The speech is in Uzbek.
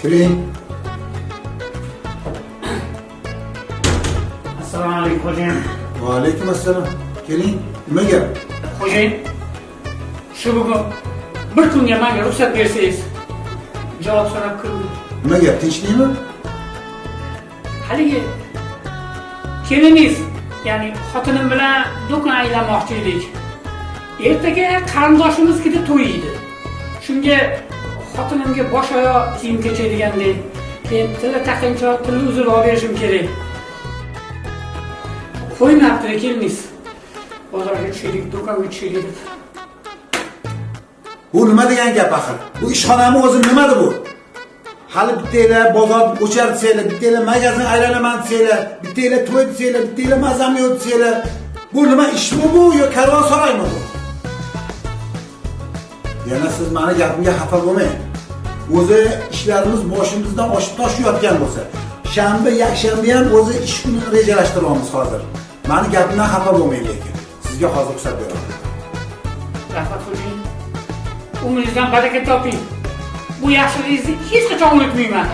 Kiring. Assalomu alaykum, xo'jayin. Va alaykum assalom. Keling. Nima gap? Xo'jayin, shu bugun bir kunga menga ruxsat bersangiz, javob so'rab kirdim. Nima gap? Tinchlikmi? Haligi keliningiz, ya'ni xotinim bilan do'kon aylanmoqchi edik. Ertaga qarindoshimiznikida to'y edi. Shunga xotinimga bosh oyoq kiyim kechak degandek, keyin tilla taqinchoq, tilla uzuk olib berishim kerak. Qo'ymabdi keliningiz. Bozorga tushaylik, do'konga tushaylik deb. Bu nima degan gap axir? Bu ishxonami o'zi nimadir bu? Hali bittanglar bozor o'char desanglar, bittanglar magazin aylanaman desanglar, bittanglar to'y desanglar, bittanglar mazam yo'q desanglar. Bu nima ishmi bu yo karvonsaroymi bu? Yana siz mani gapimga xafa bo'lmang. O'zi ishlarimiz boshimizdan oshib toshayotgan bo'lsa, shanba, yakshanba ham o'zi ish kunini rejalashtiryapmiz hozir. Mani gapimdan xafa bo'lmang lekin. Sizga hozir ruxsat beraman. Rahmat, xo'jayin. Umringizdan baraka toping. Bu yaxshiligingizni hech qachon unutmayman.